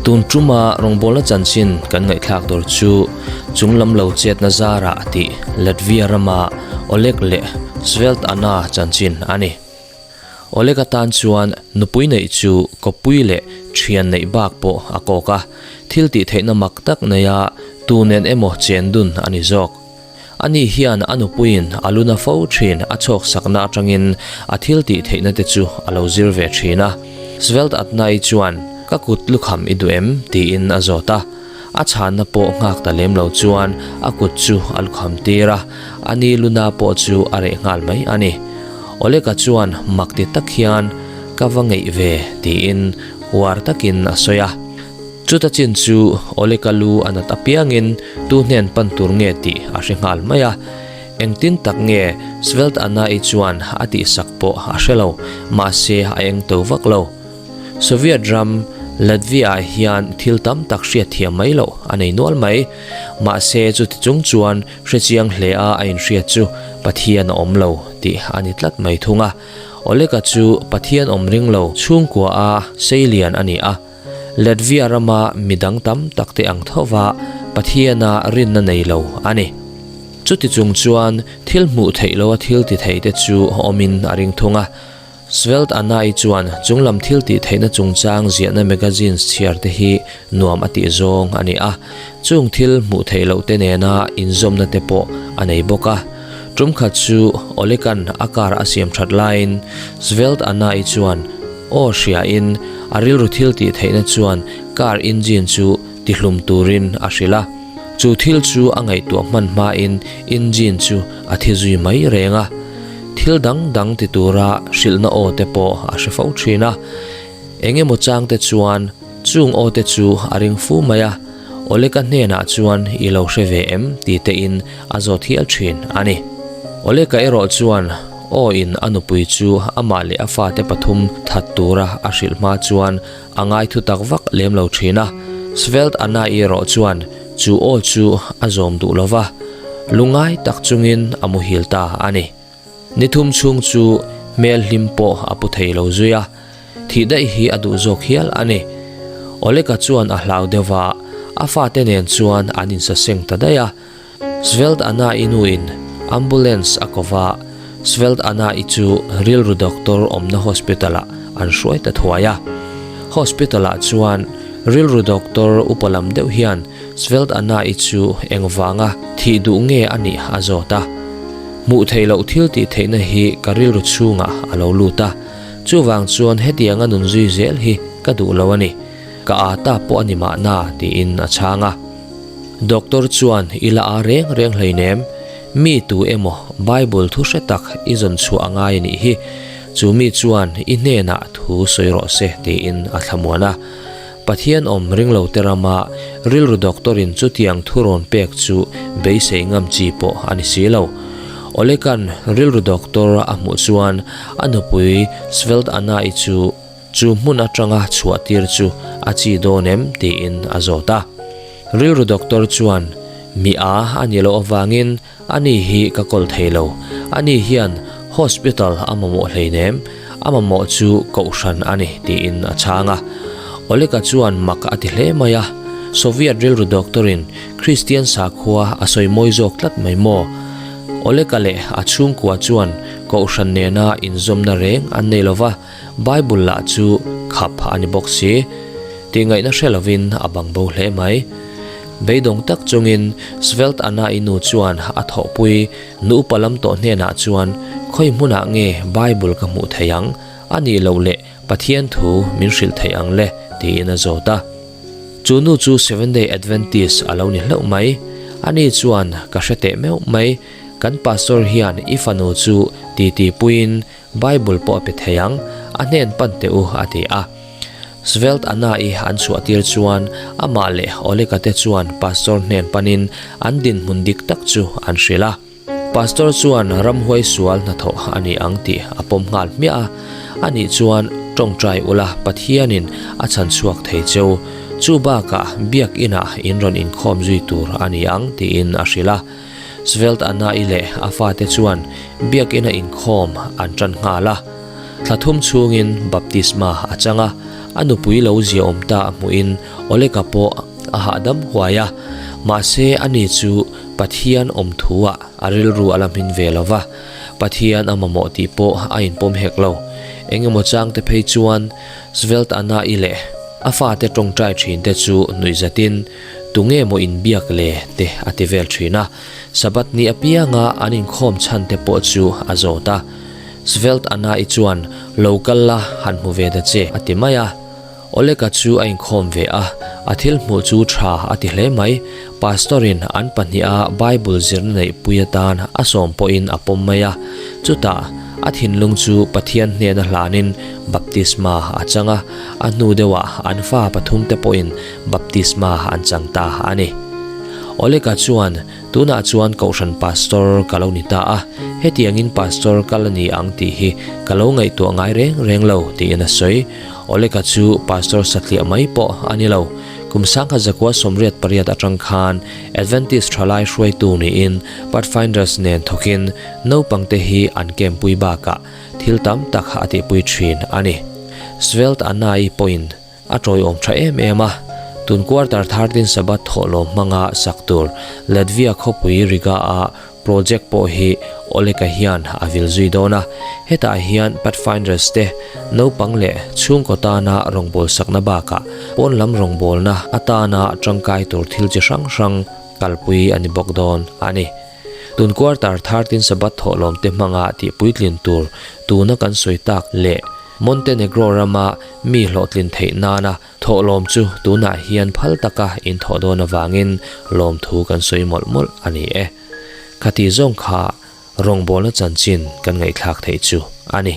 Tun tuma rawngbawlna chanchin kan ngaihthlak tur chu chunglam lo chetna zarah tih Latvia rama Oleg leh Sveltana chanchin a ni. Oleg atan chuan nupui neih chu kawppui leh thian neih bak pawh a kawk a, thil tih theihna mak tak neia tu nen emaw chen dun a ni zawk. Ani hian a nupuiin a luna fo thin a chhawk sakna atangin a thil tih theihna te chu a lo zir ve thin a. Svelt Atnai chuan, Ka kut lukham i duh em? tiin a zawt a. A chhanna pawh nghak ta lem lo chuan a kut chu a lukham tir a, ani luna pawh chu a reh nghal mai a ni. Oleg-a chuan mak ti tak hian, Ka va ngeih ve, tiin uar takin a sawi a. Chuta chin chu Oleg-a lu a nat apiangin tu hnen pan tur nge tih a hre nghal mai a. Engtin tak nge Sveltana-i chuan a tihsak pawh a hre lo, mahse a eng to vak lo. Soviet ram Latvia-ah hian thil tam tak hriat thiam mai loh a nei nual mai. Mahse chuti chung chuan hrechiang hle a a inhriat chu Pathian a awm lo tih a ni tlat mai thung a. Oleg-a chu Pathian awm ring lo chhungkua a seilian a ni a. Latvia rama midang tam tak te ang thova Pathiana rinna nei lo a ni. Chuti chung chuan thil hmuh theih loa thil ti thei te chu awmin a ring thung a. Svelt Anna-i chuan chunglam thil tih theihna chungchang ziahna magazines chhiar te hi nuam a tih zawng a ni a, chung thil hmuh theih loh te nena inzawmna te pawh a nei bawk a. Tum khat chu Olekan a car a siam that laiin Svelt Anna-i chuan aw hriain a rilru thil tih theihna chuan car engine chu tihlum turin a hrilh a. Chu thil chu a ngaihtuah hman hmain engine chu a thi zui mai reng a. Thil dang dang ti tura hrilhna aw te pawh a hre fo thin a. Eng emaw chang te chuan chung aw te chu a ring fu mai a, Oleka hnenah chuan i lo hre ve em ti tein a zawt hial thin a ni. Oleka erawh chuan aw in a nupui chu amah leh a fate pathum that tura a hrilh hma chuan a ngai thu tak vak lem lo thin a. Svelt Anna-i erawh chuan chu aw chu a zawm duh lo va, lungngai tak chungin a muhil ta a ni. Ni thum chhung chu hmel hlim pawh a pu thei lo zui a, thih daih hi a duh zawk hial a ni. Oleg-a chuan a hlau deuh va, a fate nen chuan an insaseng ta daih a. Svelt Anna-i nuin ambulance a ko va, Svelt Anna-i chu rilru doctor awmna hospital-ah an hruai ta thuai a. Hospital-ah chuan rilru doctor upa lam deuh hian Svelt Anna-i chu engvanga thih duh nge a nih a zawt a. Hmuh theih loh thil tih theihna hi ka rilru chhungah a lo lut a, chuvang chuan hetianga nun zui zel hi ka duh lo a ni. Ka â ta pawh a ni mahna tiin a chhang a. Doctor chuan i la â reng reng hleinem, mi tu emaw Bible thu hre tak i zawn chhuah a ngai a nih hi, chu mi chuan i hnenah thu sawi rawh se tiin a thlamuan a. Pathian awm ringlo te rama rilru doctor in chutiang thu rawn pek chu beisei ngam chi pawh a ni si lo. Olekan rilru doctor a hmuh chuan a nupui Sveltana-i chu Chu hmun atanga chhuah tir chu a chi dawn em? tiin a zawt a. Rilru doctor chuan, Mi a a ni loh avangin ani hi ka kawl thei lo. Ani hian hospital a mamawh hleinem, a mamawh chu kohhran a ni, tiin a chhang a. Oleka chuan mak a ti hle mai a. Soviet rilru doctor-in Kristian sakhua a sawi mawi zawk tlat mai maw? Oleka leh a chhungkua chuan kohhran nena inzawmna reng an nei lo va. Bible lah chu khap a ni bawk si. Tih ngaihna hre lovin a bang bo hle mai. Beidawng tak chungin Svelt Anna-i nu chuan a thawhpui nu upa lam tawh hnenah chuan khawi hmunah nge Bible ka hmuh theih ang, a nih loh leh Pathian thu min hrilh theih ang le tiin a zawt a. Chu nu chu Seventh Day Adventist a lo ni hlauh mai. Ani chuan ka hre teh meuh mai, kan pastor hian i fanu chu titi puiin Bible pawh a pe thei ang, a hnen pan teh u, a ti a. Svelt Anna-i an chhuahtir chuan amah leh Oleg-a te chuan pastor hnen panin an dinhmun dik tak chu an hrilh a. Pastor chuan ramhuai sual hnathawh a ni ang tih a pawm nghal hmiah a, ani chuan tawngtai ula Pathianin a chhan chhuak thei cheu, chu bakah biakinah in rawn inkhawm zui tur a ni ang tiin a hrilh a. Svelt Anna-i leh a fate chuan biakina inkhawm an tan nghal a. Thla thum chhungin baptisma a chang a, a nupui lo ziaawm ta a hmuhin Oleg-a pawh a hahdam huai a. Mahse, ani chu Pathian awm thuah a rilru a la hmin ve lo va, Pathian a mamawh tih pawh a inpawm hek lo. Eng emaw changte phei chuan Sveltana-i leh a fate tawngtai thinte chu nuihzatin, Tunge maw inbiak le? te a ti vel thin a. Sabbath ni apianga an inkhawm chhan te pawh chu a zawt a. Sveltana-i chuan, Lo kal la, han hmu ve ta che, a ti mai a. Oleg-a chu a inkhawm ve a, a thil hmuh chu tha a ti hle mai. Pastor-in an pahniha Bible zirna neihpui atan a sawm pawhin a pawm mai a. Chutah, a thinlung chu Pathian hnena hlanin baptisma a chang a, a hnu deuhah an fa pathumte pawhin baptisma an chang ta a ni. Oleg-a chuan, Tunah chuan Kohhran Pastor ka lo ni ta a, hetiangin Pastor ka la ni ang tih hi ka lo ngaihtuah ngai reng reng lo, tiin a sawi. Oleg-a chu Pastor satliah mai pawh a ni lo. Kum sangkhat zakua 88 atang khan Adventist thalai hruaitu niin Pathfinders nen thawkin naupangte hi an kempui bakah thil tam tak a tihpui thin a ni. Svelt Anna-i pawhin A tawiawm tha em em a, tun quarter 13 Sabbath thawhlawm hmanga sak tur Latvia khawpui Riga-a project pawh hi Oleg-a hian a vil zui dawn a, hetah hian Pathfinders te naupang leh chhungkaw tana rawngbâwl sakna bakah pawn lam rawngbâwlna atana tangkai tur thil chi hrang hrang kalpui a ni bawk dawn a ni. Tun quarter 13 Sabbath thawhlawm te hmanga tihpuitlin tur tuna kan sawi tak leh Montenegro rama mi hlawhtlin theih nana thawhlawm chu tunah hian phal taka inthawh dawn avangin lawmthu kan sawi mawlh mawlh a ni e. Khati zawng kha rawngbawlna chanchin kan ngaihthlak theih chu a ni.